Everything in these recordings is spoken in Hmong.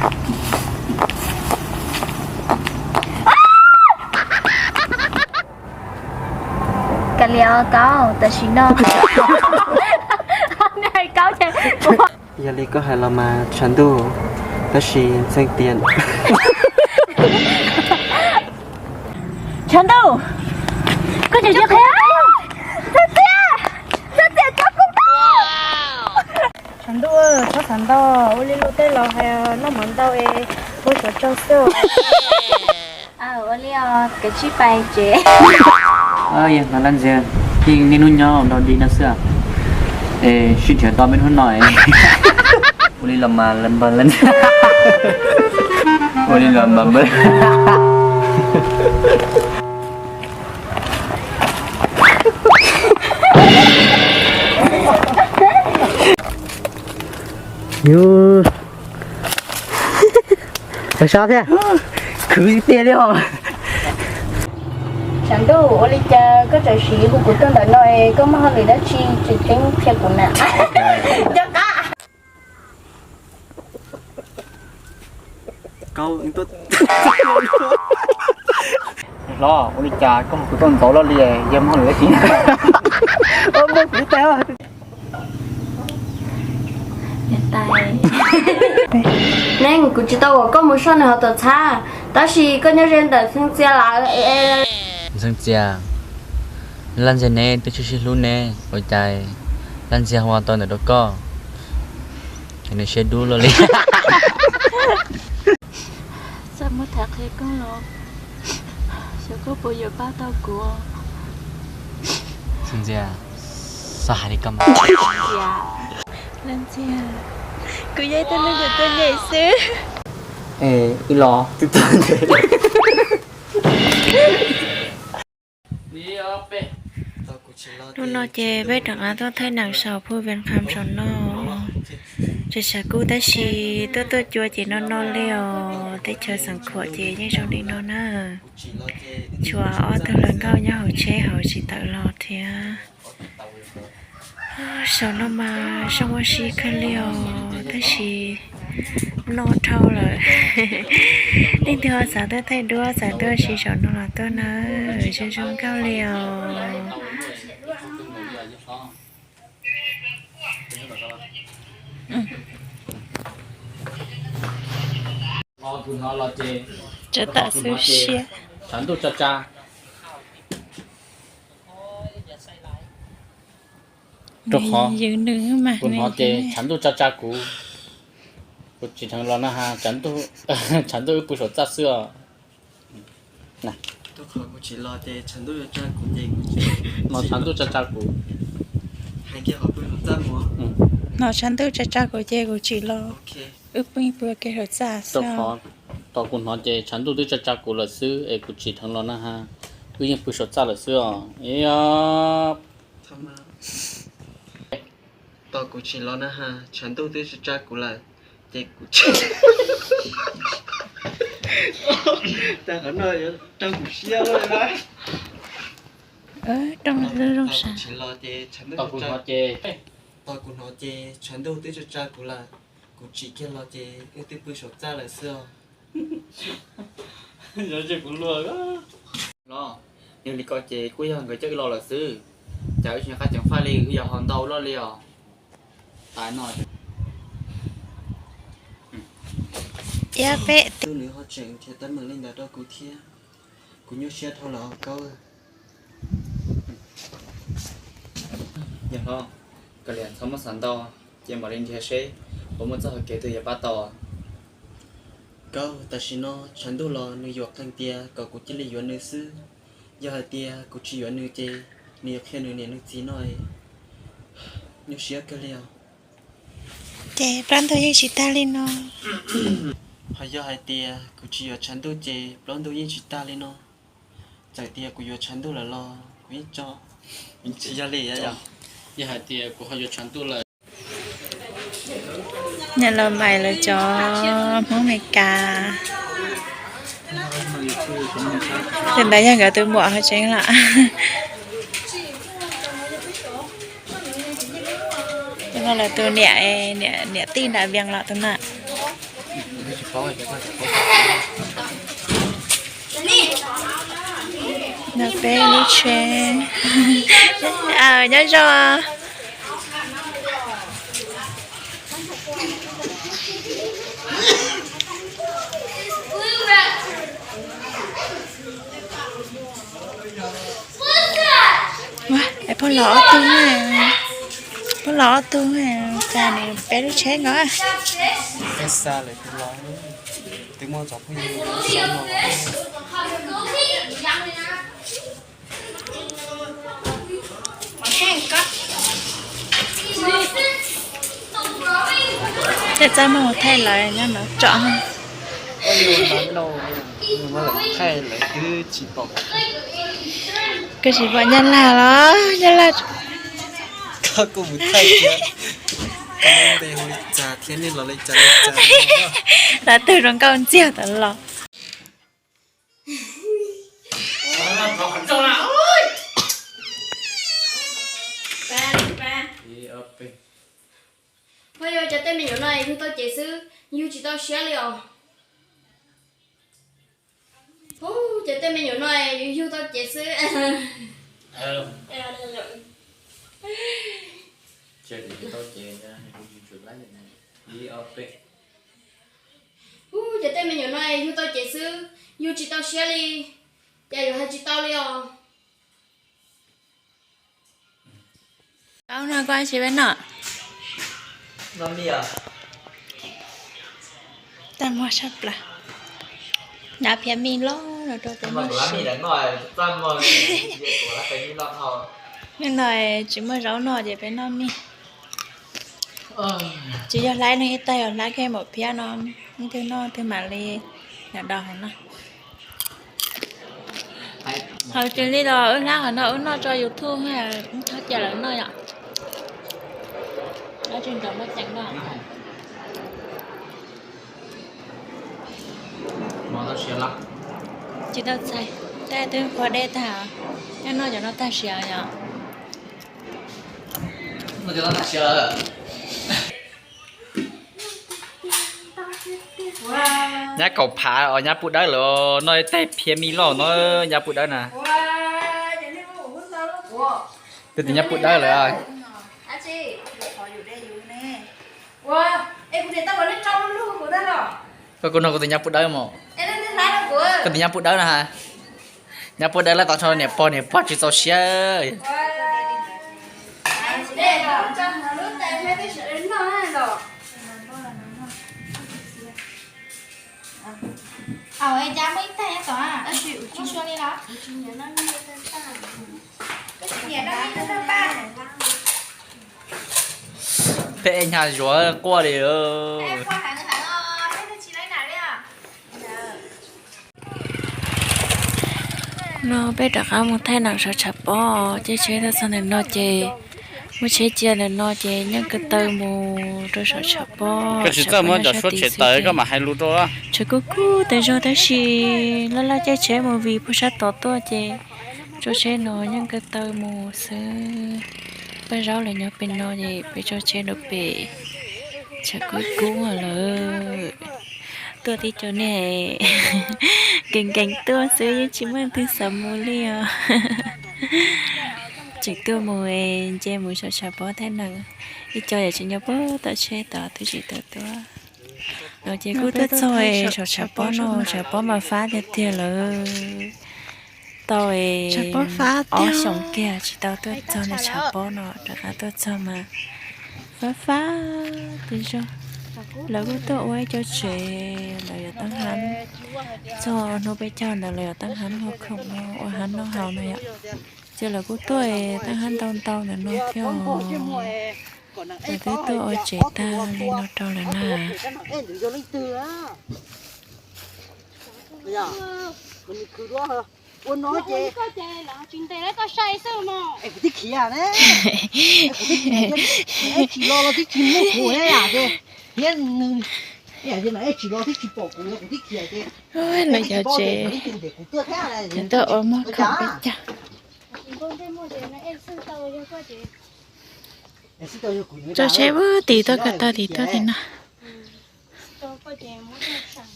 Kav liam os Kaub, tam sim no neb hais Kaub ces yog li koj hais los mas tshav ntuj, tab sis ntxhee tias tshav ntuj, koj tseem cia qhia, ntxhee tias, ntxhee tias tso kuv. Tshav ntuj, txhob xav ntau, ua li luag tej laus hais, noj mov ntau es ua suav tsaug xwb. Ua li os, kav tsij pais tsev. Yog no Laj Ntxiag, yeej niaj hnub nyob nrog Di no xwb, es sib nrhiav tau peb hnub no es ua li los mas npawg Laj Ntxiag, ua li los mas npawg. Khwv tiag li os. Tshav ntuj, ua li cas koj txawm sim hu kuv tuaj ntawm no es koj muaj hauj lwm dab tsi tseem ceeb qhia kuv na? Cov qab. Hlob, ua li cas koj mus kuv tuaj ntxov loj li, yog muaj hauj lwm dab tsi? Neeg, kuv tsis tau kom koj mus soj nws hauv tuam txhab, tab sis koj nyob ze ntawm Ntxhee Txias lawm. Ntxhee Txias, Laj Ntxiag ne twb tsis sib hlub ne, ua cas Laj Ntxiag hu tau ntawm rau koj, es nws siab dub luaj li. Txawm muab tham qhia koj los xyov koj puas yuav pab tau kuv. Ntxiag, xav hais li koj mas. Laj Ntxiag, kuv yog ib tug neeg ruam tuag nyem xwb. Es ib los twb tuag ntev. Hnub no ces peb rov qab tuaj thaij neem saum phu Vias Kham saum no. Tseem tshav kub tab sis tuaj tuaj cua ces no no li os. Teb chaws xeem Khuam ces yeej zoo li no na. Tshuav ob tug hluas nkauj nyob hauv tsheb hauv tsis tawm los thiab. Saum no mas zoo ua si kawg li os, tab sis no dhau lawm. Leej twg ho xav tuaj thaij duab xav tuaj ua si saum no los tuaj na, zoo zoo nkauj li os. Tsa tam xwb siab. Rau qhov kuv hnov ces tshav ntuj tsa tsa kuv, kuv tsim dheev los na has, tshav ntuj wb pw saum txaj xwb os. Rau qhov kuv tsim los ces tshav ntuj tsa tsa kuv ces kuv tsim, no tshav ntuj tsa tsa kuv, hais kiag qhov pw saum txaj mus. No tshav ntuj tsa tsa kuv ces kuv tsim los, wb pw pw ke saum txaj xwb. Rau qhov kuv hnov ces tshav ntuj twb tsa tsa kuv lawm xwb es kuv tsim dheev los na has, wb yeej pw saum txaj lawm xwb os. Tos kuv tsim los na has, tshav ntuj twb tsa tsa kuv lawm ces kuv tsim, cas qhov no yuav rau kuv siab lawm na. Tos kuv hnov ces tshav ntuj tsa, tos kuv hnov ces tshav ntuj twb tsa tsa kuv lawm, kuv tsim kiag los ces wb twb pw saum txaj lawm xwb os. Los, yog li ko ces kuj yog nkawd coj wb los lawm xwb, cas wb tsis nco qab ceev faj li, wb yog ho ntau loj li os. Tas no, peb nws ho tseem nrhiav teeb meem li ntawd rau kuv thiab, kuv nyuaj siab dhau lawm Kaub. Yog hlob, koj liam txhob muab xav ntau, ces mam li nrhiav seb puas muaj txoj hau kev twg yuav pab tau. Kaub, tam sim no tshav ntuj los nws yuam qees tias kom kuv cia li yuav nws xwb. Yog hais tias kuv tsis yuav nws ces nws yuav qhia nws niam nws txiv no, nyuaj siab kawg li os. Ces plaub ntug yeej tsis tag li no. Ho yog hais tias kuv tsis yuav tshav ntuj ces plaub ntug yeej tsis tag li no. Txawm tias kuv yuav tshav ntuj lawm los kuv yeej tso, tsis yog li. Yog hais tias kuv ho yuav tshav ntuj lawm. Nyob los mais lawv cov Hmoob Amelikas. Tus ntawd yog nkawd tus muam hauv tsev lawm. Tus no lawv tus niam, niam tij nram Vias los tus na. Nov peb lub tsheb. Nyob zoo. Phauj los ob tug, phauj los ob tug, cas nws peb lub tsheb nkaus. Tej txaj muag thaij lawv nyob no tsom. Koj tsis pom Nyab Laj los Nyab Laj. Koj kuj mus thaij thiab. Koj npe hu li cas thiab nej los li cas li cas? Lawv twb zoo nkauj ntxiag tas los. Phooj ywg, cov tej me nyuam no yug tau cev xwb, yug tsis tau siab li os. Ub, cov tej me nyuam no yug tau cev xwb. Ub, cov tej me nyuam no yug tau cev xwb, yug tsis tau siab li, cas yuav hais tsis tau li os. Zaub no koj tsis peb noj? Tag muag tshaj plaws. Nab phiab mij loj los rau tus muag siav. Hnub no tsis muaj zaub noj ces peb noj mij. Tsis yog hlab neeg ib tag, yog hlab kiag maum phiab no, leej twg noj twg mam li nyob do hauv no. Hauv tsis li los wb hlab hauv no wb noj tso YouTube, wb txhob cia lawv noj yom. Dab tsi nrov muaj ceev no. Tsis tau txhais, tej twb qua dej tag, nyob noj cov no tag siav yom. Nyab kaum phav os, nyab pub dawb lawm, noj ib tag phiab mij loj no, nyab pub dawb na. Twb tias nyab pub dawb lawm. Koj kuj nug kuv tus nyab pub dawb mos. Koj tus nyab pub dawb na ha. Nyab pub dawb lawm tau tso niam pog, niam pog tsis txaus siab. Peb ib nyuag zuav quaj li. No peb rov qab mus thaij neem saum tshav pob, caij tsheb tuaj txog ntawm no ces muaj tsheb cia ntawm no ces yeej ko taw mus rau saum tshav pob. Koj tsis txawj muab cov suab tsev taws, koj mam hais lus rau. Tshav kub kub tas zog tab sis laj laj caij tsheb mus vim puag sab tod tuaj ces tso tsheb no yeej ko taw mus xwb. Paj zaub lawv nyob pem no ces peb tso tsheb rau pem. Tshav kub kub lawm. Tuaj tib co niag nkees nkees tuaj xwb yeej tsis muaj twg xav mus li os. Tseem tuaj mus nce mus saum tshav pob thaij neem. Ib co yam tsis nyob puag tom tsheb tod twb tsis tau tuaj. No ces kuj tuaj txog saum tshav pob no, tshav pob mas fab tiag tiag lawm. Tau ob xyoos kiag tsis tau tuaj txog ntawm tshav pob no, rov qab tuaj txog mas fab fab tas zog. Lawv kuj tuaj ua ib co tsev, lawv yuav taab hab. Txog hnub peb caug ntawd lawv yuav taab hab muag khoom no ua hab noj haus no yom. Ces lawv kuj tuaj taab hab ntau ntau ntawm no thiab. Lawv twb tuaj ua tsev tag li no rau lawm na. Ua no ces kuv tib khiav ne, kuv tib khiav, tsis los los tib tsis muaj kuv ne, thiab nws, tsis los tib tsis pom kuv, kuv tib khiav ces lawv cov tsev, kuv tuaj ua muag khoom peb caug. Tso tsheb ub tim tuaj ko taw tim tuaj tim no.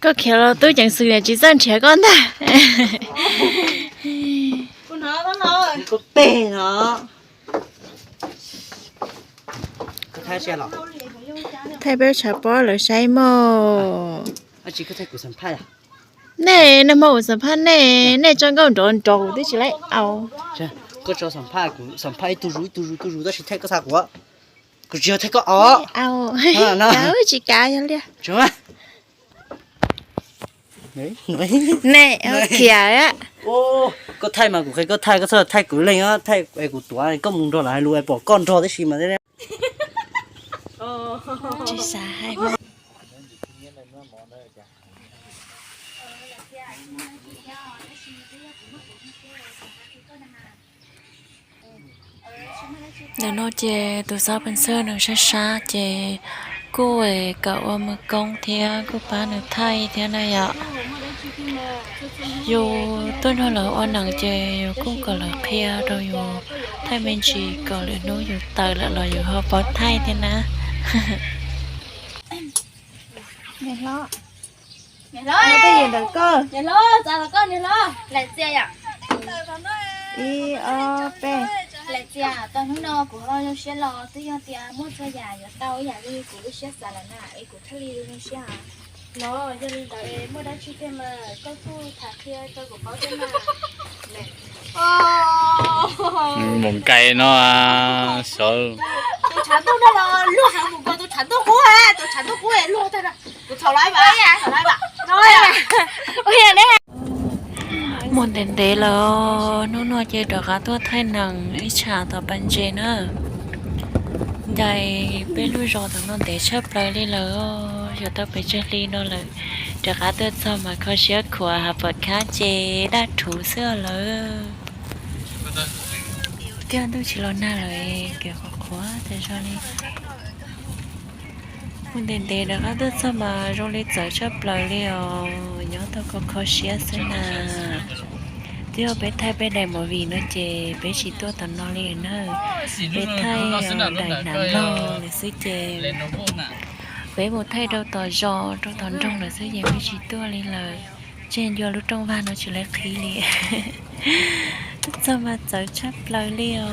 Koj khiav los tub ceev xwm niam tsis txawj nrhiav koj ntag. Koj peg no. Thaij peb tshav pob lawv saib mog. Nej nag hmo kuv xam phaj nej, nej tso nkauj nrov nrov kuv twb tsis laib au. Koj tso xam phaj, xam phaj ib tug zus ib tug zus ib tug zus tab sis thaij koj xa kuv, kuv tsis yog thaij koj os. Tsis kav yog li. Nej khiav. Koj thaij mas kuv qhia koj thaij, koj txhob thaij kuv leej, thaij es kuv tuav koj mus nrog lawv hais lus es pom koj nrog tib si mas. Tsis xav hais. Ntawm no ces tus xov peev xwm nws sab sab ces kuj es kom ua mus koob thiab kuj pab nws thaij thiab na yom. Yus tuaj nrog lawv ua neeg ces yus kuj kom lawv qhia rau yus thaij me ntsis kom lwm hnub yus tawm lawm los yus ho paub thaij thiab na. Niam hlob, niam hlob, ntawm koj. Niam hlob, txav los koj niam hlob. Laim txias yom. Ib ob peb. Laim txias, tau hnub no kuv ho zoo siab los twb yog tias muaj txhua yam yuav tau ib yam li kuv lub siab xav lawm na es kuv thiaj li zoo siab. No yog li ntawd es muaj dab tsi thiaj mas koj kuj tham qhia rau kuv paub thiab mas. Mus nkaim no sawv. Tus tshav ntuj no los luag heev mus nkaus tus tshav ntuj qub, tus tshav ntuj qub luag tag. Mus ntev ntev lawm, hnub no ces rov qab tuaj thaij nees ib tsham tom pas ntses na. Ncaim peb lub zos tom no ntev tshaj plaws li lawm, yuav tau pes tsawg hli no lawm. Rov qab tuaj txog mas kho siab khuav, hav pam khab ces daj rhuv xwb lawm. Thiab ntuj tsis los nag lawm, kev qhuav qhuav tas zog li. Mus ntev ntev rov qab tuaj txog mas zoo li txawv tshaj plaws li os, nyob tau kho kho siab xwb na. Twb yog peb thaij peb daim movie no ces peb tsis tuaj tom no li na, peb thaij daim hnav vlog lawm xwb ces peb mus thaij rau tom zos rau tom nroog lawm xwb ces peb tsis tuaj li lawm. Tseg ncua lub rooj vag no tsis lawv qhib li. Txog mas txawv tshaj plaws li os.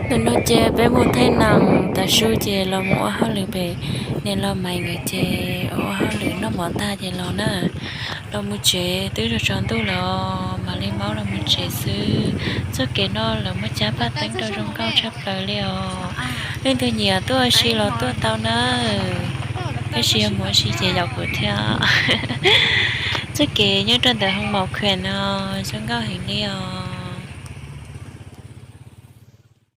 Ntawm no ces peb mus thaij nees tas su ces los mus ua hauj lwm pem niam laus Maiv nkawd ces ua hauj lwm noj mov tag ces los na. Los mus tsev twb tsaus ntuj lawm os, mam li maub los mus tsev xwb. Txoj kev no lawv muab cab paj teeb rau zoo nkauj tshaj plaws li os. Leej twg nyiam tuaj ua si los tuaj tau na. Tab sis yog mus ua si ces yaum kuv thiab. Txoj kev nyob rau ntawm hoo maum khuam no zoo nkauj heev li os.